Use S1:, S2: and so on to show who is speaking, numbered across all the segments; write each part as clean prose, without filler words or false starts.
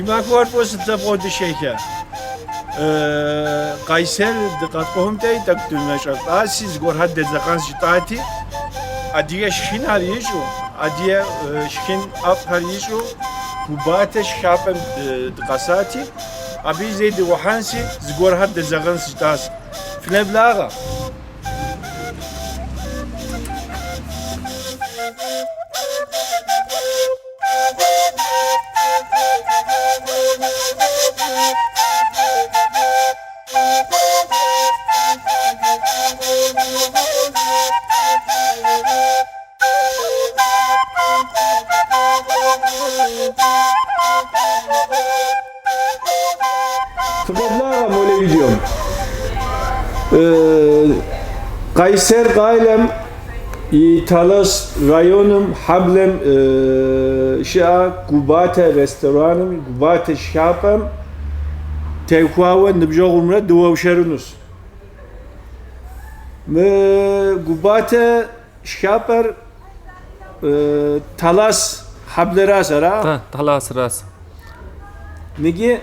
S1: махуэр фӏыуэ сыт лъэпкъыу дышехэ. Къайсэр дыкъэкӏуэхэм дей тӏэкӏу дымэщӏэлӏаси, зыгуэрхэр дедзэкъэнщ жытӏати, адыгэ шхынхэр ищӏу, адыгэ шхын ӏэфӏхэр ищӏу Губатэ шхапӏэм дыкъэсати, абы зей дыӏухьэнси, зыгуэрхэр дезэгъынщ жытӏащ. Фынеблагъэ! Фыкъеблагъэ молэ видеом. Къайсэр къалэм и Талас районым хьэблэм щыӏэ Губатэ рестораным, Губатэ шхапӏэм теухуауэ ныбжьэгъумрэ дыуэршэрынущ. Мы Губатэ шхапӏэр Талас хьэблэращ, ара?
S2: Да, Таласращ.
S1: Ныги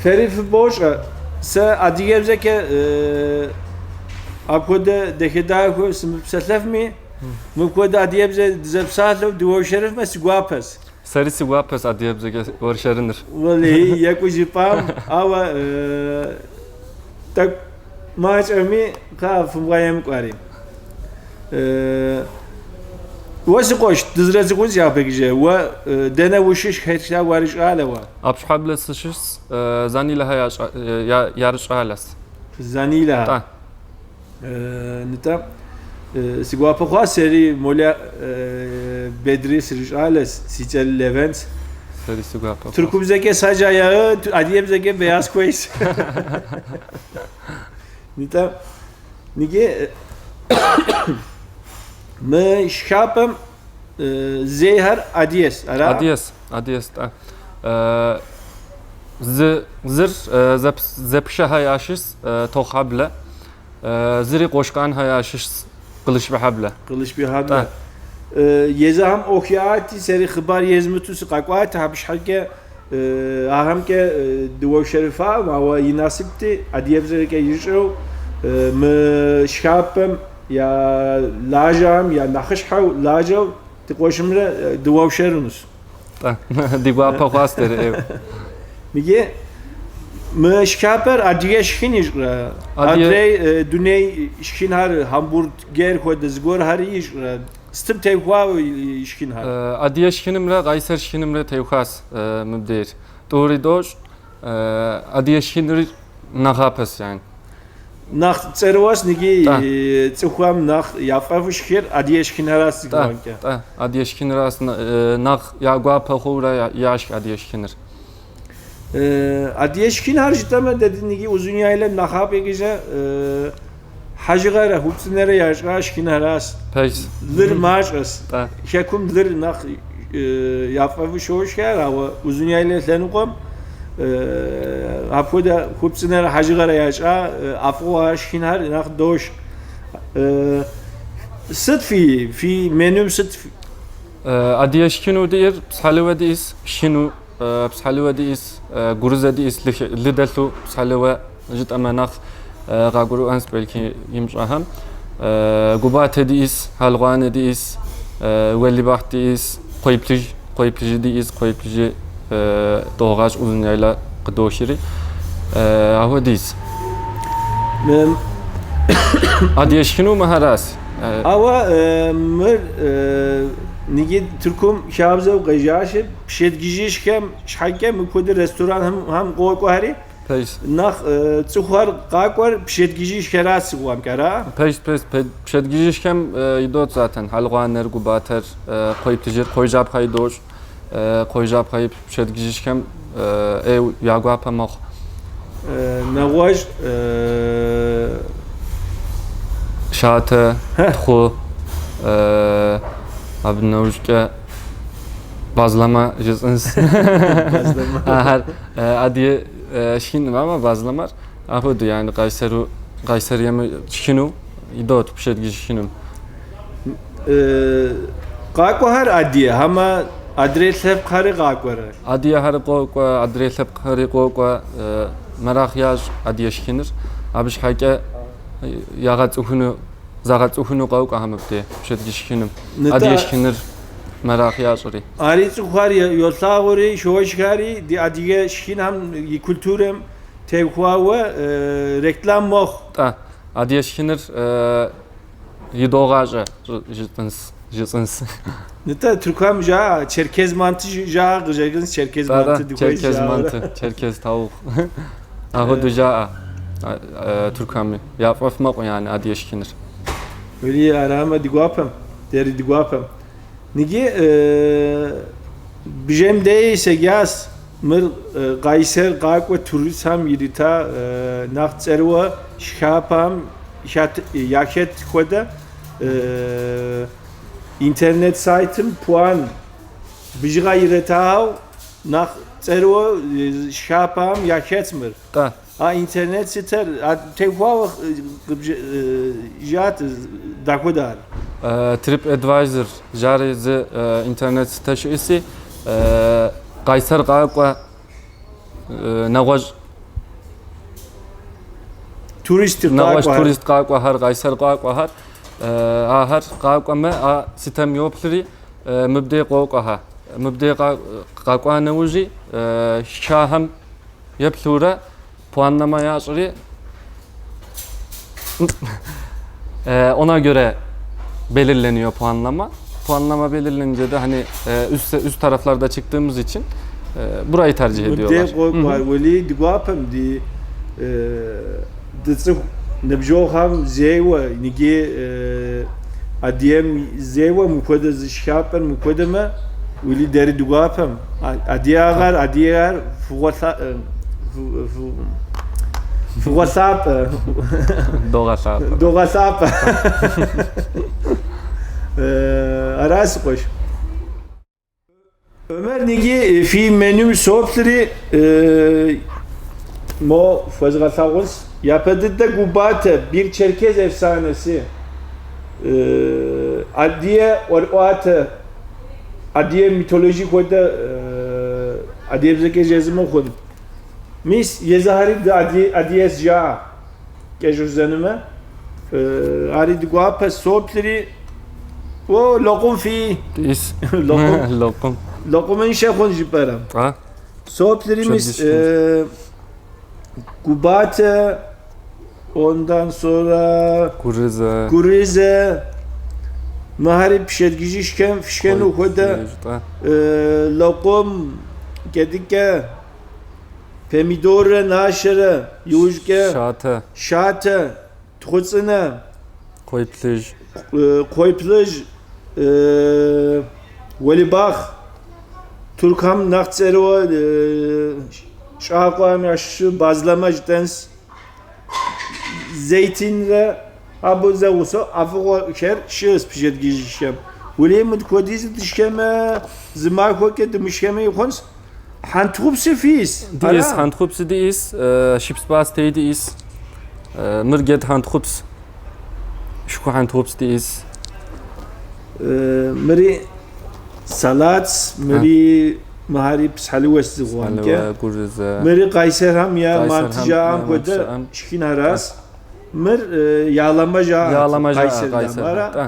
S1: фэри фыбощӏэ, сэ адыгэбзэкӏэ апхуэдэ дахэ-дахэу сымыпсэлъэфми, мыпхуэдэ адыгэбзэ дызэпсалъэу дыуэршэрыфмэ си гуапэщ.
S2: Сэри си гуапэщ адыгэбзэкӏэ уэршэрыныр.
S1: Уэлэхьи, екӏуу жыпӏам, ауэ тӏэкӏу мащӏэми, кхъа фымыгъэемыкӏу ари. Уэ си къуэш, дызэрэцӏыхунщ япэкӏэ. Уэ дэнэ ущыщ, хэтха уарыщӏалэ уэ?
S2: Апщхьэблэ сыщыщ, Занилэхэ ярыщӏалэс.
S1: Занилэхэ?
S2: Тӏэ.
S1: Нтӏэ, си гуапэ хъуа сэри Молэ Бедри сырыщӏалэс, си цӏэр Левентщ.
S2: Сэри си гуапэ хъуащ.
S1: Тыркубзэкӏэ саджа яӏэ, адыгэбзэкӏэ бэяз хуейщ. Нтӏэ, Ныги мы шхапӏэм зейхэр адыгэс, ара?
S2: Адыгэс, адыгэс, тӏэ. Зы, зыр Зэпшэхэ ящыщ Тохьэблэ, зыри Къошкъанхэ ящыщ Къылышбийхьэблэ.
S1: Къылышбийхьэблэ. Езыхэм ӏуэху яӏати, сэри хъыбар езмыту сыкъэкӏуат, абы щхьэкӏэ Ахэмкӏэ дыуэршэрыфакъым, ауэ и насыпти адыгэбзэкӏэ ищӏэу мы шхапӏэм я лажьэхэм я нэхъыщхьэу лажьэу ди къуэшымрэ дыуэршэрынущ.
S2: Тӏэ, ди гуапэ хъуащ дэри ӏейуэ.
S1: Иджы мы шхапӏэр адыгэ шхын ищӏрэ? Адрей дуней шхынхэр гамбургер хуэдэ зыгуэрхэри ищӏрэ? Сытым теухуауэ и шхынхэр?
S2: Адыгэ шхынымрэ къайсэр шхынымрэ теухуащ мыбдейр. Тӏури дощӏ. Адыгэ шхыныр нэхъапэщ, яни.
S1: Нэхъ цӏэрыуэщ ныги цӏыхухэм нэхъ яфӏэфӏу шхыр адыгэ шхынхэращ зыгуэркӏэ.
S2: Тӏэ, адыгэ шхыныращ нэхъ я гуапэ хъуурэ яшх адыгэ шхыныр.
S1: Адыгэ шхынхэр жытӏэмэ, дэ ныги Узуняйлэм нэхъапӏэкӏэ Хьэжыгъэрэ хупцӏынэрэ ящӏа шхынхэращ.
S2: Пэжщ.
S1: Лыр мащӏэщ. Хэкум лыр нэхъ яфӏэфӏу щошхэр, ауэ Узуняйлэ лъэныкъуэм апхуэдэ хупцӏынэрэ хьэжыгъэрэ ящӏа ӏэфӏыгъуэ шхынхэр нэхъ дошх. Сыт фи менюм сыт?
S2: Адыгэ шхыну диӏэр псхьэлыуэ диӏэс, шыну псхьэлыуэ диӏэс, гурызэ диӏэс, лы дэлъу псхьэлыуэ жытӏэмэ нэхъ къагурыӏуэнщ бэлъки имыщӏэхэм. Губатэ диӏэс, хьэлгъуанэ диӏэс, уэлибахь диӏэс, кхъуейплъыжь, кхъуейплъыжьи диӏэс, кхъуейплъыжьи догъэщӏ Узуняйлэ къыдохри. Ахуэдиз. Адыгэ шхыну мыхэращ.
S1: Ауэ мыр ныги Тыркум хабзэу къежьащи, пщэдджыжьышхэм щхьэкӏэ мыпхуэдэ ресторанхэм къокӏуэхэри,
S2: Пэжщ.
S1: Нэхъ цӏыхухэр къакӏуэр пщэдджыжьышхэращ сыгугъэмкӏэ, ара?
S2: Пэжщ, пэжщ. Пщэдджыжьышхэм идот затэн хьэлгъуанэр, губатэр, кхъуейплъыжьыр, кхъуейжьапхъэ идощӏ. Кхъуейжьапхъэ пщэдджыжьышхэм ӏейуэ я гуапэ мэхъу.
S1: Нэгъуэщӏ
S2: Шатэ, тхъу, абы нэужькӏэ базлама жысӏэнщ. Ахэр Адыгэ шхынкъым, амэ базламэр апхуэдэу, яни Къайсэру, Къайсэр емы шхыну идот пщэдджыжь шхыным.
S1: Къакӏуэхэр адыгэ, хьэмэ Адрей лъэпкъхэри къакӏуэрэ?
S2: Адыгэхэри къокӏуэ, адрей лъэпкъхэри къокӏуэ, мэракъ ящӏ адыгэ шхыныр. Абы щхьэкӏэ ягъэцӏыхуну, загъэцӏыхуну къокӏуэхэр мыбдей пщэдджыжь шхыным.
S1: Нтӏэ.
S2: Адыгэ шхыныр мэракъ ящӏри.
S1: Ари цӏыхухэр йолъагъури, шошхэри ди адыгэ шхынхэм и культурэм теухуауэ реклам мэхъу.
S2: Тӏэ, адыгэ шхыныр идогъащӏэ жысӏэнс.
S1: Нтӏэ, Тыркухэм жаӏэ, черкес манты жаӏэ къыщӏэкӏынщ, черкес манты дыхуейщ
S2: Черкес
S1: жаӏэурэ.
S2: манты, черкес таугъ. Апхуэдэу жаӏэ тыркухэми. Яфӏэфӏ мэхъу яни адыгэ шхыныр.
S1: Уэли арамэ ди гуапэм, дэри ди гуапэм. Ныги бжэм дей седжащ мыр Къайсэр къакӏуэ туристхэм ирита нэхъ цӏэрыӏуэ шхапӏэм яхэт хуэдэ интернет сайтым пуан бжыгъэ иритауэ нэхъ цӏэрыӏуэ шхапӏэм яхэтщ мыр.
S2: Тӏэ.
S1: А интернет сытэр а теухуауэ жаӏат дапхуэдэ ар?
S2: TripAdvisor жари зы интернет сытэ щыӏэси, Къайсэр къакӏуэ нэгъуэщӏ
S1: Турист
S2: нэгъуэщӏ
S1: къакӏуэхэр.
S2: Турист къакӏуэхэр, Къайсэр къакӏуэхэр, ахэр къакӏуэмэ, а сытэм йоплъри, мыбдей къокӏуэхэр. Мыбдей къакӏуа нэужьи, шхахэм еплъурэ puanlama ящӏри, ona göre belirleniyor puanlama. Puanlama belirlenince de hani üst üst taraflarda çıktığımız için burayı tercih
S1: Мыбдей
S2: ediyorlar.
S1: къокӏуэ, уэли ди гуапэм ди ди цӏыху ныбжьэгъухэм зейуэ, ныги Адыгейм зейуэ мыпхуэдэ зы шхапӏэр мыпхуэдэмэ, уэли дэри ди гуапэм. Адыгагъэр, адыгэр фыгъуэлъапӏэ.
S2: Догъэлъапӏэ.
S1: Догъэлъапӏэ. Ара си къуэш. Өмэр ныги фи менюм соплъри, мо фхуэзгъэлъагъунщ. Япэ дыдэ Губатэ, bir Çerkez efsanesi. Адыгэ ӏуэрыӏуатэ, адыгэ мифологи хуэдэ адыгэбзэкӏэ жезмэ хъун. Мис езыхэри адыгэс жаӏэ кӏэщӏу жызӏэнумэ. Ари ди гуапэ соплъри, о, локъум фи.
S2: Ис.
S1: Локъум.
S2: Локъум.
S1: Локъумыншэ хъун жыпӏэрэ.
S2: А?
S1: Соплъри мис Губатэ, ondan sonra
S2: Гурызэ.
S1: Гурызэ, мыхэри пщэдджыжь шхэн фшхэну хуэдэ локъум, кӏэдыкӏэ, помидоррэ нащэрэ, иужькӏэ
S2: Шатэ.
S1: Шатэ, тхъуцӏынэ,
S2: Кхъуейплъыжь.
S1: Кхъуейплъыжь, уэлибах, тыркухэм нэхъ цӏэрыӏуэ щӏакхъуэхэм ящыщу базлэмэ жытӏэнщ. Зейтинрэ абы зэгъусэу ӏэфӏыгъуэхэр щыӏэщ пщэдджыжьышхэм. Уэлей мыпхуэдизу дышхэмэ, зы махуэкӏэ дымышхэмэ хъунщ. Хьэнтхъупси фиӏэщ.
S2: Диӏэщ, хьэнтхъупси диӏэщ, шыпс пӏастэи диӏэщ. Мыр джэд хьэнтхъупс, шху хьэнтхъупс диӏэщ.
S1: Мыри салат, мыри мыхэри псхьэлыуэщ зыгъуанкӏэ.
S2: Хьэлыуэ, гурызэ.
S1: Мыри къайсэрхэм я
S2: Къайсэрхэм
S1: манты жаӏэм
S2: я
S1: хуэдэ
S2: манты жаӏэм.
S1: шхынхэращ. Мыр ялэмэ жаӏэ.
S2: Ялэмэ жаӏэ,
S1: Къайсэр
S2: къайсэрхэм.
S1: ара?
S2: Тӏэ.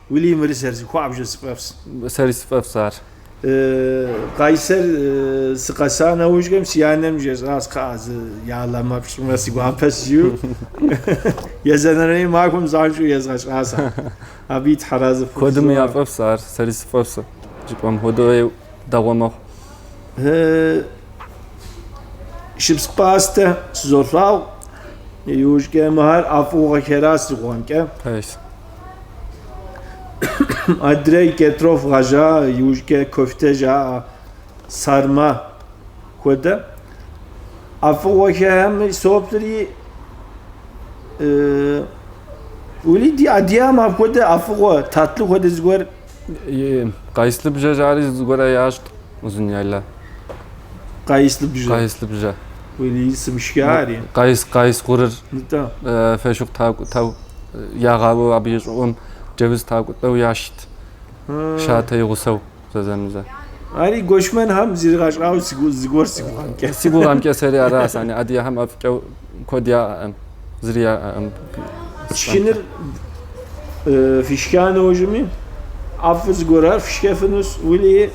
S1: Уэли мыри сэр хуабжьу сфӏэфӏщ.
S2: Сэри сфӏэфӏщ ар.
S1: Къайсэр сыкъэса нэужькӏэм си анэм жесӏащ, кхъыӏэ, зы ялэмэ пщӏымэ си гуапэщ жиӏэу. Езанэрей махуэм занщӏэу езгъэщӏащ ар. Абы и тхьэразэ
S2: Куэдым яфӏэфӏщ ар, сэри сфӏэфӏщ. Жыпӏэм хуэдэу дэгъуэ мэхъу.
S1: Шыпс пӏастэ сызолъагъу, иужькӏэ мыхэр ӏэфӏыгъуэхэращ зыгъуэнкӏэ.
S2: Пэжщ.
S1: Адрей кӏэртӏоф гъэжьа, иужькӏэ кофте жаӏэ, сарма хуэдэ. ӏэфӏыгъуэхэми соплъри, уэли ди адыгэм апхуэдэ ӏэфӏыгъуэ, татлы хуэдэ зыгуэр.
S2: Къайсылыбжьэ жари зыгуэрэ ящӏт Узуняйлэ.
S1: Къайсылыбжьэ.
S2: Къайсылыбжьэ.
S1: Уэли сымышхари.
S2: Къайс, къайс къурыр
S1: Нтӏэ.
S2: Фошыгъу такӏутӏэу ягъавэу абы и щӏыӏум джэвыз такӏутӏэу яшхт. Шатэ и гъусэу зэзэмызэ.
S1: Ари гуэшмэнхэм зригъэщӏауэ зыгуэр си гугъэмкӏэ.
S2: Си гугъэмкӏэ сэри аращ, ани адыгэхэм ӏэфӏыкӏэу куэд яӏэкъым, зыри яӏэкъым.
S1: Шхыныр фышха нэужьми, ӏэфӏу зыгуэрхэр фшхэфынущ, уэлэхьи.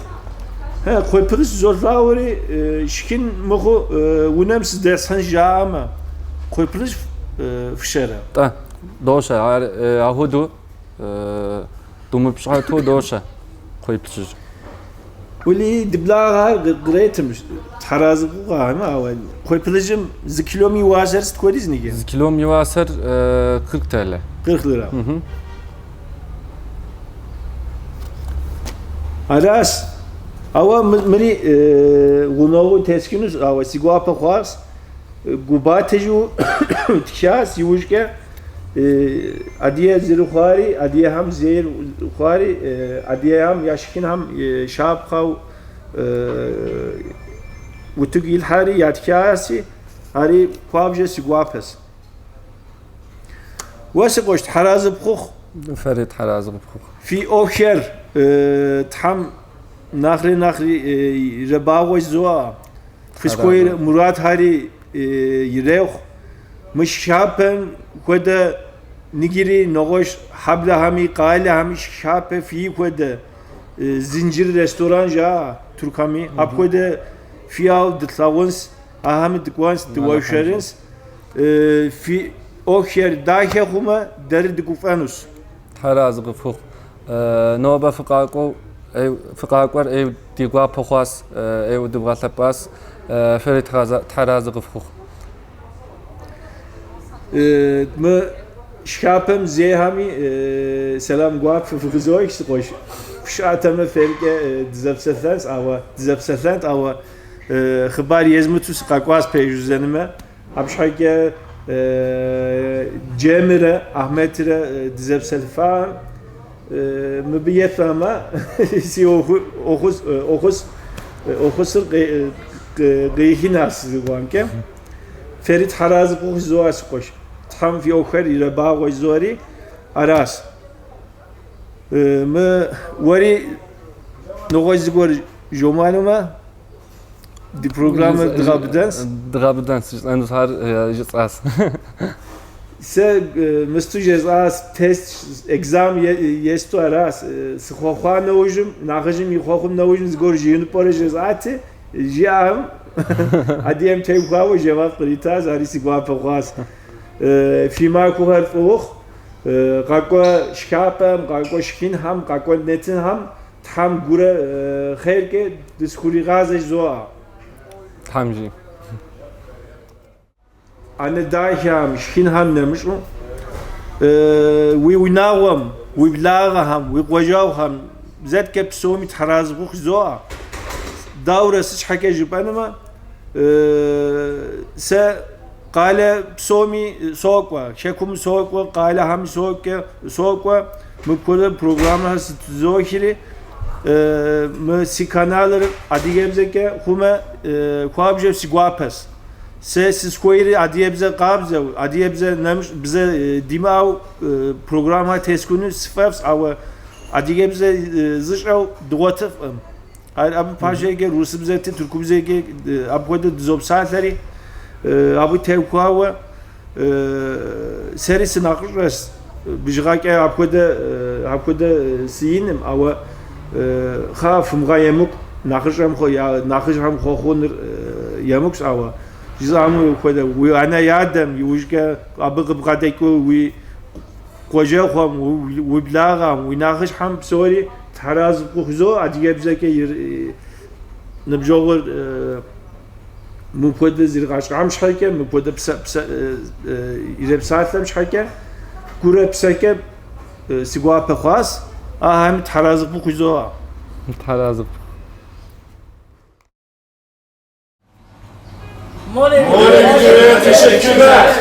S1: Кхъуейплъыжь золъагъури, шхын мыхъуу унэм сыдэсхьын жаӏэмэ, кхъуейплъыжь фщэрэ?
S2: Тӏэ, дощэ, ар ахуэдэу думыпщӏэту дощэ кхъуейплъыжь.
S1: Уэлэхьи, ди благъэхэр къретым, тхьэразы хъугъэхэм, ауэ кхъуейплъыжьым зы килом и уасэр сыт хуэдиз ныджы?
S2: Зы килом и уасэр 40 TL.
S1: 40 лира. Аращ. Ауэ мыри гъунэгъуу тесхынущ, ауэ си гуапэ хъуащ. Губатэ жиӏэу тхащ иужькӏэ адыгэ зэрыхъуари, адыгэхэм зейр хъуари, адыгэхэм я шхынхэм щапхъэу утыку илъхьэри ятхащи, ари хуабжьу си гуапэщ. Уэ си къуэш, Тхьэразэ пхухъу.
S2: Фэри Тхьэразэ къыпхухъу.
S1: Фи ӏуэхухэр Тхьэм нэхъри нэхъри ирэбагъуэ жызоӏэ. Фызыхуей мурадхэри ирехъу. Мы шхапӏэм хуэдэ ныджыри нэгъуэщӏ хьэблэхэми къалэхэми шхапӏэ фиӏэ хуэдэ зынджыр ресторан жаӏэ туркхэми. Апхуэдэ фиӏэу дылъагъунщ, ахэми дыкӏуэнщ, дыуэршэрынщ. Фи ӏуэхухэр дахэ хъумэ, дэри дыгуфӏэнущ.
S2: Тхьэразэ къыфхухъу. Нобэ фыкъакӏуэу, фыкъакӏуэр ӏейуэ ди гуапэ хъуащ, ӏейуэ дывгъэлъэпӏащ. Фэри Тхьэразэ къыфхухъу.
S1: Мы шхапӏэм зейхэми сэлам гуапэ фыхузох, си къуэш. Фщыӏэтэмэ феркӏэ дызэпсэлъэнщ, ауэ дызэпсэлъэнт, ауэ хъыбар езмыту сыкъэкӏуащ пэжу жызӏэнумэ. Абы щхьэкӏэ Джемрэ Ахьмэтрэ дызэпсэлъыфахэм мыбы ефэмэ, си ӏуэхусыр къихынащ зыгуэркӏэ. Фэри Тхьэразэ къыфхухъу жызоӏэ, си къуэш. Тхьэм фи ӏуэхухэр ирэбагъуэ жызоӏэри аращ. Мы уэри нэгъуэщӏ зыгуэр жомыӏэнумэ, Ди программэр дгъэбыдэнщ.
S2: Дгъэбыдэнщ, жысӏэнущ ар жысӏащ.
S1: Сэ мысту жесӏащ, тест, экзамен есту аращ. Сыхъуэхъуа нэужьым, нэхъыжьым и хъуэхъум нэужьым зыгуэр жиӏэну пӏэрэ жесӏати, жиӏакъым. Адыгэм теухуауэ жэуап къритащ, ари си гуапэ хъуащ. Фи махуэхэр фӏы ухъу. Къакӏуэ шхапӏэм, къакӏуэ шхынхэм, къакӏуэ нэтынхэм Тхьэм гурэ хъеркӏэ дысхуригъазэ жызоӏэ.
S2: Тхьэм жи.
S1: Ӏэнэ дахэхэм, шхынхэм нэмыщӏу, уи унагъуэм, уи благъэхэм, уи къуажэгъухэм зэткӏэ псоми Тхьэразэ къыфхухъу жызоӏэ. Дауэрэ сыт щхьэкӏэ жыпӏэнумэ, сэ къалэ псоми сокӏуэ, хэкум сокӏуэ, къалэхэм сокӏуэ, мыпхуэдэ программэхэр сытызохри, мы си каналыр адыгэбзэкӏэ хъумэ хуабжьу си гуапэщ. Сэ сызыхуейри адыгэбзэ къабзэу, адыгэбзэ нэмыщӏ бзэ димыӏэу программэхэр тесхыну сфӏэфӏщ, ауэ адыгэбзэ зыщӏэу дгъуэтыфӏым. Ар абы папщӏэкӏэ русыбзэти тыркубзэкӏэ апхуэдэу дызопсалъэри, абы теухуауэ сэри сынэхъыщӏэщ бжыгъэкӏэ апхуэдэ апхуэдэ сыиным, ауэ хъа фымыгъэемыкӏу, нэхъыщӏэм нэхъыжьхэм хъуэхъуныр емыкӏущ, ауэ жысӏам хуэдэ уи анэ адэм иужькӏэ абы къыбгъэдэкӏыу уи къуажэгъухэм, уи благъэм, уи нэхъыщхьэм псори Тхьэразэ къыфхухъу жызоӏэ адыгэбзэкӏэ ныбжьэгъур мыпхуэдэ зригъэщӏам щхьэкӏэ, мыпхуэдэ ирепсалъэм щхьэкӏэ, гурэ псэкӏэ си гуапэ хъуащ. Ахэми Тхьэразэ къыфхухъу жызоӏэ.
S2: Тхьэразэ къыфхухъу.
S3: Mola Video'ya teşekkürler.